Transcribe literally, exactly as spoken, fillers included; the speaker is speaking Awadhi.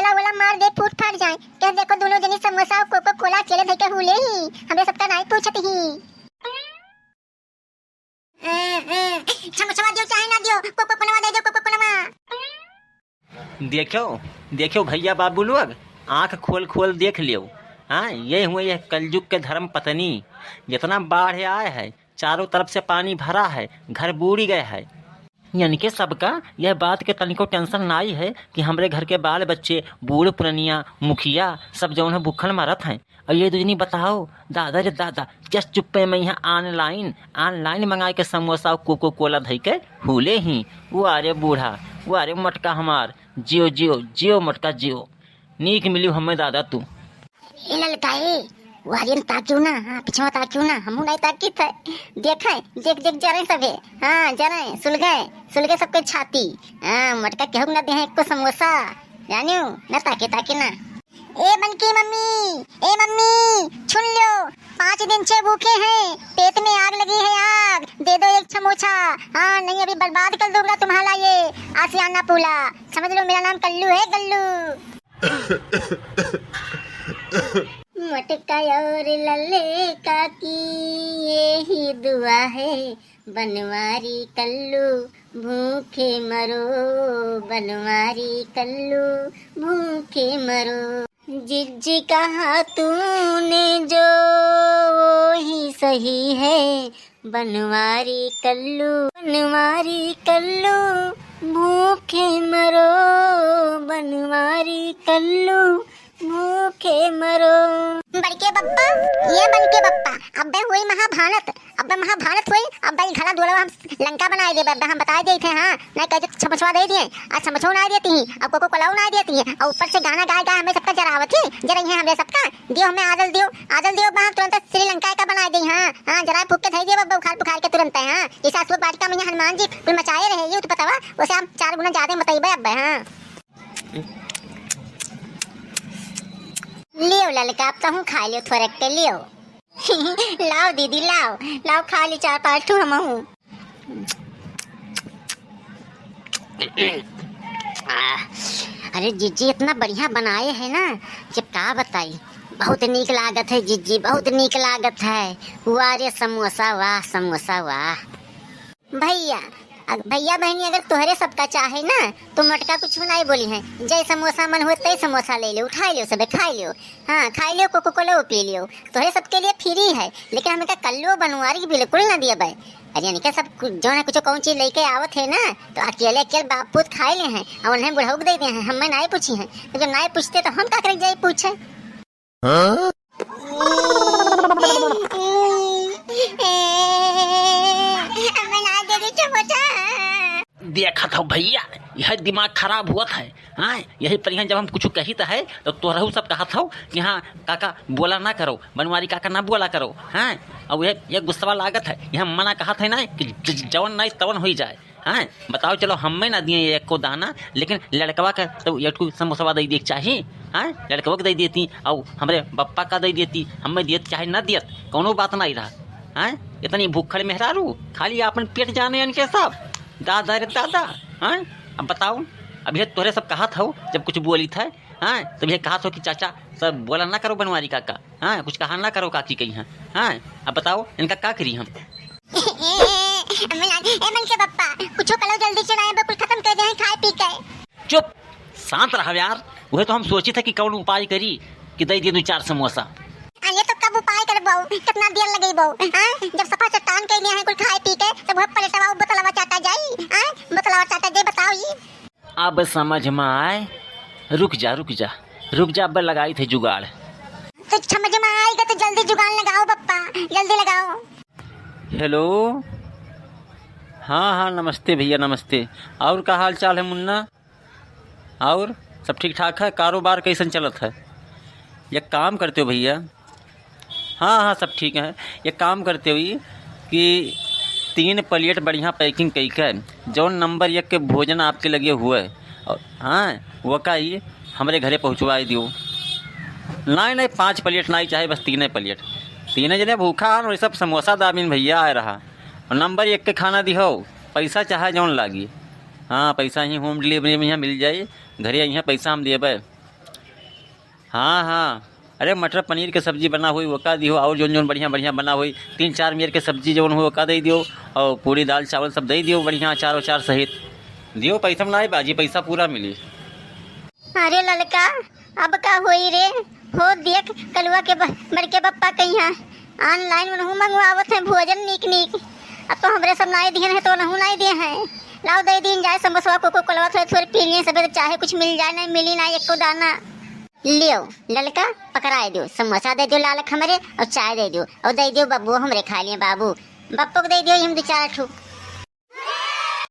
ओला ओला मार दे, फूट फाट जाए। कह देखो, दोनों जनी समोसा और कोको कोला अकेले धइके हूले ही, हमरे सबका नाई पूछत ही। समोसवा दियो चाहे ना दियो, कोको कोलवा दे दो, कोको कोलवा। देखो, देखो भइया बाबू लोग, आँख खोल खोल देख लियो। हाँ, ये हुए यह कलयुग के धर्म पत्नी। जितना बाढ़ आए है, चारों तरफ से पानी भरा है, घर बूड़ी गए है। यानी कि सबका यह बात के तनिको tension नाई है कि हमरे घर के बाल बच्चे, बूढ़ पुरनिया, मुखिया, सब जौन है भूखन मरत हैं। और ये दुजनी बताओ, दादा रे दादा, just चुप्पे में यहाँ online, online मंगाए के समोसा और कोको कोला धइके हूले ही। वो अरे बूढ़ा, वो अरे मोटका हमार, जियो, जियो, जियो मोटका जियो। नीक मिलियो हमें दादा तू। ए ललका ए, वारियन ताकियो ना, हाँ, पिछवा ताकियो ना, हमहू नाई ताकित है। देखे, देख, देख, जरे सभे, हाँ, जरे, सुलगे, सुलगे सबके छाती, हाँ, मोटका केहू ना देहे एको समोसा, जानियो, ना ताके, ताके ना। ए बन की मम्मी, ए मम्मी, सुन लो, पाँच दिन से भूखे हैं, पेट में आग लगी है आग, दे दो एक समोसा। हाँ, नहीं अभी बर्बाद कर दूंगा तुम्हारा ये आशियाना पूला। समझ लो मेरा नाम कल्लू है, कल्लू। मोटका और लल्ले का की यही दुआ है, बनवारी कल्लू भूखे मरो, बनवारी कल्लू भूखे मरो। जिज्जी कहा तूने जो वो ही सही है, बनवारी कल्लू, बनवारी कल्लू भूखे मरो, बनवारी कल्लू भूखे मरो। बड़के बप्पा, ये बड़के बप्पा, अब्बे हुई महाभारत, अब्बे महाभारत हुई, अब्बे ई घरा दुआरवा हम लंका बनाए देबे, अब्बे हम बताए देइत है, हाँ, नहीं कह जो समझवा दे दिए, आज समझो ना देती ही, अब कोको कोला ना देती है, और ऊपर से गाना गाए गाए हमें सबका जरावत ही, जरा ये हमरे सबका, दियो हमें आजल दियो, आजल दियो, अब्बे हम तुरंत श्रीलंका का बनाए दी, हाँ, हाँ, जरा फूक के धई दियो, अब्बे उखाड़ पुखाड़ के तुरंत है, हाँ, जैसे असुर वाटिका में यहाँ हनुमान जी कुल मचाए रहे, ये तो पता बा, वैसे हम चार गुना ज्यादा मचाइबे अब्बे, हाँ। लियो ललका, अब तहूँ खा लियो, थोड़े के लियो। लाओ दीदी, लाओ, लाओ, खा ली चार पाँच ठो हमहूँ। आ, अरे जिज्जी, इतना बढ़िया बनाए है ना कि का बताई, बहुत नीक लागत है जिज्जी, बहुत नीक लागत है। वाह रे समोसा, वाह समोसा, वाह। भइया, अग-, भइया बहिनी अगर तोहरे सबका चाहे ना, तो मोटका कुछ नाई बोली है। जय समोसा मन हो, तय समोसा ले लियो, उठाई लियो सबे, खाई लियो। हाँ, खाई लियो, कोको कोला पी लियो, तोहरे सबके लिए free है। लेकिन हमका कल्लू बनवारी बिल्कुल ना दिया भाई। अरे इनके सब कुछ, जौन है कुछ कौन चीज लेके आवत है ना, तो अकेले अकेले बाप पूत खाए ले हैं और उन्हें बुढ़ऊ के दे दे हैं, हमें नाई पूछी हैं। तो जब नाई पूछते तो हम का करे जाई पूछे? हाँ? बना दे दे चमचा। देखत हो भइया, यह दिमाग खराब हुआ था, हाँ? यही पर यहाँ जब हम कुछ कहित है, तो तोहरहू सब कहत हो कि हाँ, काका बोला ना करो, बनवारी काका ना बोला करो, हाँ? और यह, यह गुस्सा लागत है, यह मना कहत है ना कि ज-, ज-, जवन नहीं तवन होई जाए। हाँ, बताओ, चलो, हमें ना दिए एको दाना, लेकिन लड़कवा के तो एक ठो समोसवा दे दिए के चाही। हाँ, लड़कवा के दे देती, और हमरे बप्पा का दे देती, हमें दियत चाहे ना दियत, कौनो बात नहीं रहा। हाँ, इतनी भूखड़ मेहरारू, खाली अपन पेट जाने इनके सब। दादा रे दादा। हाँ, अब बताओ, अब ये तोहरे सब कहत हो, जब कुछ बोली था, हाँ, तब ये कहत हो कि चाचा, सब बोला ना करो बनवारी काका। हाँ, कुछ कहा ना करो काकी कही हैं। हाँ, अब बताओ, इनका का करी हम? ए, ए, ए, ए, ए, मन के पप्पा, कुछो कलो जल्दी चढ़ाए, बकुल खत्म कर दे हैं खाए पी के। चुप, शांत रहो यार, वह तो हम सोची था कि कौन उपाय करी कि दे दिए दो चार समोसा। आ, ये तो कब उपाय करबो, कितना देर लगेबो, हाँ? जब सफा चट्टान के लिए है कुल खाए पी के, तब वह प्लेटवा बोतलवा चाटा जाई, हाँ? बोतलवा चाटा जाई, बताओ ये। अब समझ में आए, रुक जा, रुक जा, रुक जा, अब लगाई थे जुगाड़। तो समझ में आएगा तो जल्दी जुगाड़ लगाओ पप्पा, जल्दी लगाओ। हेलो, हाँ, हाँ, नमस्ते भइया, नमस्ते। और का हाल चाल है मुन्ना? और सब ठीक ठाक है? कारोबार कैसन चलत है? एक काम करते हो भइया, हाँ, हाँ, सब ठीक है। एक काम करते हुई कि तीन प्लेट बढ़िया packing कई के, जौन नंबर एक के भोजन आपके लगे हुए, और हाँ, वो का ही हमरे घरे पहुँचवाई दियो। नहीं, नहीं, पाँच प्लेट नहीं चाहे, बस तीन प्लेट। तीन जने भूखा हन, वही सब समोसा दाबिन भइया आए रहा। और नंबर एक के खाना दिहो, पैसा चाहे जौन लागी। हाँ, पैसा ही home delivery में यहाँ मिल जाई, घरे यहाँ पैसा हम देबे। हाँ, हाँ। अरे, मटर पनीर के सब्जी बना होई, ओका दियो, और जौन जौन बढ़िया बढ़िया बना होई, तीन चार मेर के सब्जी जौन हो, ओका दे दियो, और पूरी दाल चावल सब दे दियो, बढ़िया अचार उचार सहित दियो। पैसा में नाई बाजी, पैसा पूरा मिली। अरे ललका, अब का होई रे? हो देख, कलुआ के ब-, बड़के बप्पा कहिया online उनहू मंगवावत है भोजन नीक नीक। अब तो हमरे सब नाई दिहन है तो उनहू नाई दे हैं। लाओ दे दीन जाए समोसवा, कोको कोलवा थोड़े थोड़े पी लिए सबे, तो चाहे कुछ मिल जाए, नहीं मिली ना एको दाना। लियो ललका, पकड़ाए दियो, समोसा दे दियो लालक हमरे, और चाय दे दियो, और दे दियो बब्बू हमरे खा लिए बाबू। बप्पो को दे दियो हम दो चार ठू।